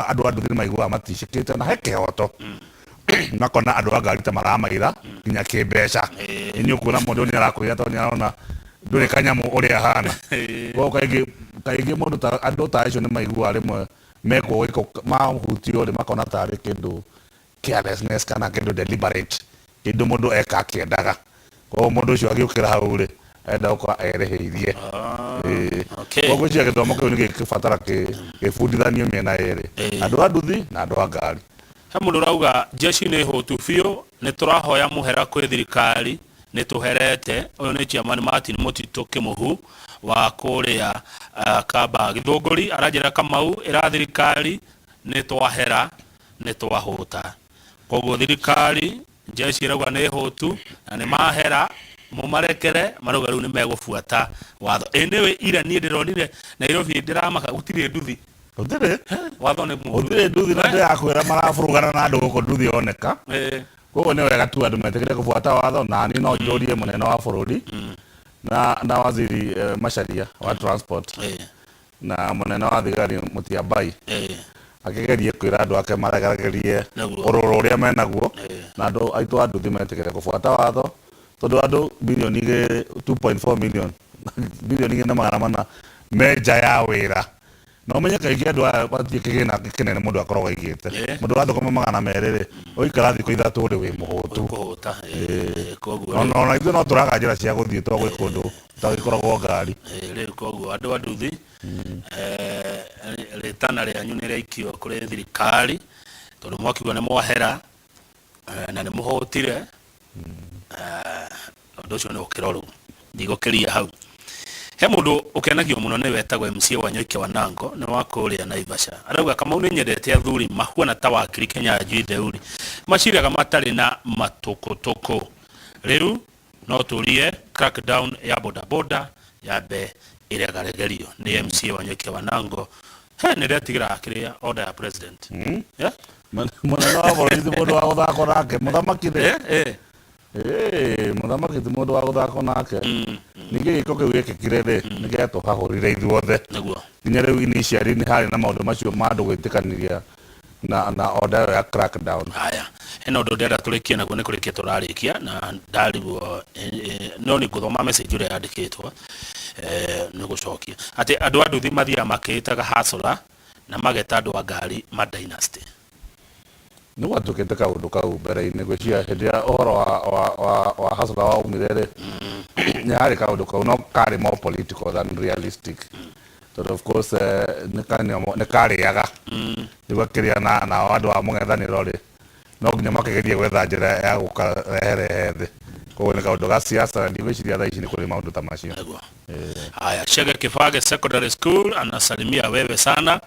Andũ a nduthi nĩ maiguaga maticĩkĩte na he kĩhoto, makona andũ a ngari ta maramaira nginya kĩmbeca. Nĩ ũkuona mũndũ nĩ arakwĩra tondũ nĩ arona ndũrĩ kanyamũ ũrĩa ahana. Koguo kaingĩ kaingĩ mũndũ ta andũ ta acio nĩ maiguaga rĩmwe mekwo gĩko, mahutio rĩ, makona tarĩ kĩndũ carelessness kana kĩndũ deliberate, kĩndũ mũndũ eka akĩendaga. Koguo mũndũ ũcio agĩũkĩra hau rĩ, arenda gũkorwo erĩhĩirie. Okay. Koguo ngwĩciria gĩthomo kĩu nĩ gĩkũbatara gĩbundithanio mĩena yerĩ, andũ a nduthi na andũ a ngari. He mũndũ ũrauga jeshi nĩ hũtu biũ, nĩ tũrahoya mũhera kwĩ thirikari nĩ tũherete. Ũyũ nĩ chairman Martin Mũtitũ Kĩmũhu wa kũrĩa Kamba Gĩthũngũri. Aranjĩra Kamau ĩra thirikari nĩ twahera nĩ twahũta. Koguo thirikari jeshi ĩrauga nĩ hũtu na nĩ mahera, mũmarekere, marauga rĩu nĩ megũbuata watho. Anyway, ira niĩ ndĩronire Nairobi ndĩramaka gũtirĩ nduthi. Gũtirĩ. Watho nĩ mũru. Gũtirĩ nduthi na ndĩrakwĩra maraburugana na andũ gũkũ nduthi yoneka. Koguo nĩ wega tu andũ metĩkĩre kũbuata watho, na niĩ no njũrie mũnene wa bũrũri na waziri Macharia wa transport na mũnene wa thigari Mũtiambai akĩgerie kwĩra andũ ake maregererie ũrũrũ ũrĩa menaguo, na andũ aitũ a nduthi metĩkĩre kũbuata watho, tondũ andũ bilioni igĩrĩ, 2.4 million, bilioni 2.400 me nja ya wĩra. Na ũmenye kaingĩ andũ aya matirĩ kĩgĩna kĩnene mũndũ akoragwo aigĩte. Mũndũ ũrathũkũma 200 rĩ, ũikara thikũ 3 rĩ, wĩ mũhũtu. Kũhũta. Koguo Ona ithuĩ no tũraga njĩra cia gũthiĩ tondũ gwĩ kũndũ gũtagĩkoragwo ngari. Rĩu koguo andũ a nduthi, rĩtana rĩanyu nĩ rĩaikio kũrĩ thirikari, tondũ mwakiuga nĩ mwahera na nĩ mũhũtire, ũndũ ũcio nĩ ũkĩrorwo. Ndigũkĩria hau. He mũndũ ũkenagio mũno nĩ wetagwo MCA Wanyoike Wanango, nĩ wa kũrĩa Naivasha. Arauga Kamau nĩ nyendete athuri mahuana ta wakiri Kenyanjui Theuri, maciraga matarĩ na matũkũtũkũ. Rĩu no tũrie crackdown ya bodaboda yambe ĩregaregerio. Nĩ MCA Wanyoike Wanango. He nĩ ndetigĩra kĩrĩa order ya president. Yeah? Mũnene wa bũrũri ti mũndũ wa gũthakwo nake. Mũthamaki rĩ, mũthamaki ti mũndũ wa gũthakwo nake. Ningĩ gĩko kĩu gĩekĩkire rĩ, nĩ gĩatũhahũrire ithuothe. Nginya rĩu initially nĩ harĩ na maũndũ macio ma andũ gwĩtĩkanĩria na order ĩyo ya crackdown. Haya, hena ũndũ ndĩrenda tũrĩkie naguo, nĩ kũrĩkia tũrarĩkia na ndarigwo, no nĩ ngũthoma message ũrĩa yandĩkĩtwo, nĩ gũcokia atĩ andũ a nduthi mathiaga makĩĩtaga hustler na mageta andũ a ngari ma dynasty. Nĩ gwatuĩkĩte kaũndũ kau mbere-inĩ, ngwĩciria hĩndĩ ĩrĩa ũhoro wa hustler waumire rĩ, nĩ harĩ kaũndũ kau, no karĩ more political than realistic, tondũ of course nĩ karĩaga rĩu akĩrĩa nao andũ a mũng'ethanĩro rĩ, no nginya makĩgerie gwetha njĩra ya gũkareherehe thĩ. Koguo nĩ kaũndũ ga siasa na ndigwĩciria thaa ici nĩ kũrĩ maũndũ ta macio. Nĩguo. Haya, Chege Kibage Secondary School anasalimia wewe sana,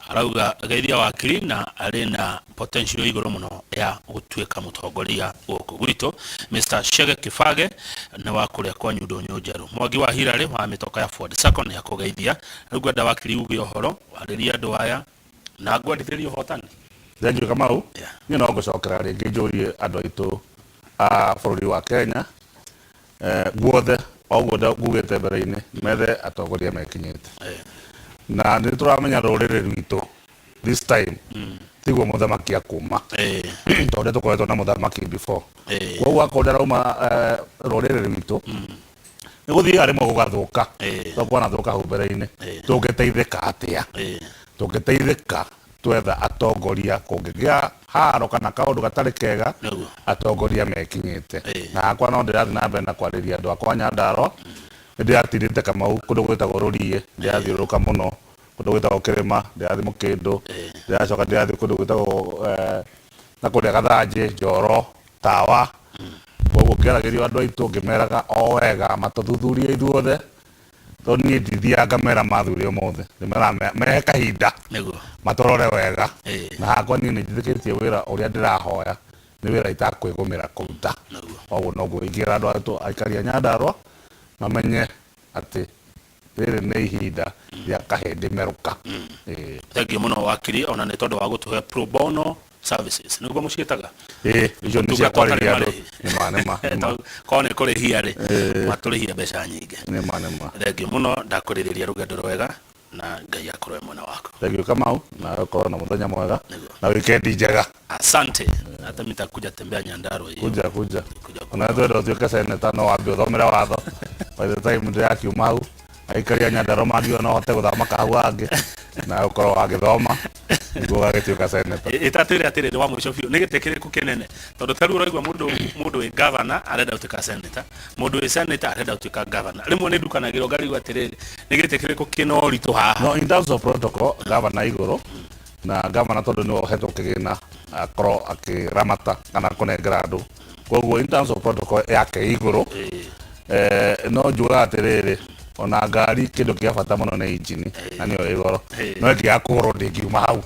arauga geithia wakiri na arĩ na potential igũrũ mũno ya gũtuĩka mũtongoria gũkũ gwitũ. Mr Chege Kibage nĩ wa kũrĩa kwa Nyundo Njerũ. Mwangi wa Hilary wa mĩtoka ya Ford Sacco nĩ akũgeithia. Rĩu ngwenda wakiri uge ũhoro warĩrie andũ aya na ngwendithĩrie ũhotani. Thank you, Kamau. Niĩ no ngũcokera rĩngĩ njũrie andũ aitũ a bũrũri wa Kenya guothe, o ũguo ngugĩte mbere-inĩ, methe atongoria mekinyĩte. Na nĩ tũramenya rũrĩrĩ rwitũ this time tiguo mũthamaki akuma, tondũ tũkoretwo na mũthamaki before. Koguo akorwo ndarauma rũrĩrĩ rwitũ, nĩ gũthiaga rĩmwe gũgathũka, tondũ kwanathũka hau mbere-inĩ. Tũngĩteithĩka atĩa? Tũngĩteithĩka twetha atongoria, kũngĩgĩa haro kana kaũndũ gatarĩ kega, atongoria mekinyĩte. Na hakwa no ndĩrathiĩ na mbere na kwarĩria andũ akwa Nyandarua. Nĩ ndĩratindĩte Kamau kũndũ gwĩtagwo Rũriĩ, ndĩrathiũrũrũka mũno kũndũ gwĩtagwo Kĩrĩma, ndĩrathiĩ Mũkĩndũ, ndĩracoka ndĩrathiĩ kũndũ gwĩtagwo na kũrĩa Gathanjĩ, Njoro, Tawa. Koguo ngĩaragĩria andũ aitũ ngĩmeraga o wega matũthuthurie ithuothe, tondũ niĩ ndithiaga ngamera mathure ũmũthĩ, ndĩmeraga mehe kahinda matũrore wega. Na hakwa niĩ nĩ njĩtĩkĩtie wĩra ũrĩa ndĩrahoya nĩ wĩra itakwĩgũmĩra kũruta. Koguo noguo ingĩra andũ aitũ aikari a Nyandarua mamenye atĩ rĩrĩ nĩ ihinda rĩa kahĩndĩ merũka. Thengiũ mũno wakiri, ona nĩ tondũ wa gũtũhe pro bono services, nĩguo mũciĩtaga? Ĩĩ, icio nĩ cia Ũtungata ũtarĩ kwarĩria andũ. marĩhi. Nĩ ma, nĩ ma, nĩ ma. Korwo nĩ kũrĩhia rĩ, matũrĩhia mbeca nyingĩ. Nĩ ma, nĩ ma. Thengiũ mũno, ndakwĩrirĩria rũgendo rwega. Na Ngai akorwo e mwena waku. Thank you, Kamau, na ũkorwo na mũthenya mwega Nĩguo. Na wikendi njega. Asante, hata mitakuja tembea Nyandarua hiyo. Kuja kuja. Kuja. Ona twenda ũtuĩke seneta, no wambe ũthomere watho. By the time ndĩrakiuma hau, aikari a Nyandarua mangiuga no hote gũthama hau hangĩ, na ũkorwo wagĩthoma nĩguo ũgagĩtuĩka seneta. Ĩtatwĩre atĩrĩrĩ, wa mũico biũ, nĩ gĩtĩ kĩrĩkũ kĩnene? Tondũ ta rĩu ũraigua mũndũ wĩ gavana arenda gũtuĩka senator, mũndũ wĩ senator arenda gũtuĩka gavana. Rĩmwe nĩ ndukanagĩrwo ngarigwo atĩrĩrĩ, nĩ gĩtĩ kĩrĩkũ kĩna ũritũ haha? No, in terms of protocol, gavana igũrũ, na gavana tondũ nĩwe ũhetwo kĩgĩna akorwo akĩramata kana kũnengera andũ, koguo in terms of protocol yake igũrũ. No njugaga atĩrĩrĩ, ona ngari kĩndũ kĩa bata mũno nĩ injini, na nĩyo ĩ goro, no ĩngĩaga kũgũrwo ndĩngiuma hau.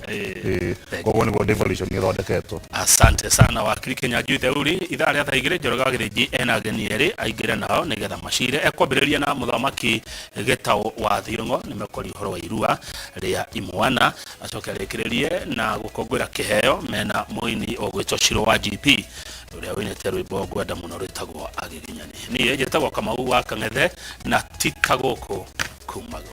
Koguo nĩguo devolution ĩthondeketwo. Asante sana, wakiri Kinyanjui Theuri. Ithaa rĩa thaa 2, Njoroge wa Gĩthĩnji ena ageni erĩ aingĩre nao nĩgetha macire. Ekwambĩrĩria na mũthamaki Gĩtaũ wa Thiong'o, nĩ mekwaria ũhoro wa irua rĩa imwana, acoke arĩkĩrĩrie na gũkũngũĩra kĩheo mena mũini ũgwĩtwo Shiro wa GP, ũrĩa ũinĩte rwĩmbo ngwenda mũno rwĩtagwo Agiginyani. Niĩ njĩtagwo Kamau wa Kang'ethe, na ti kagũkũ kumagwo.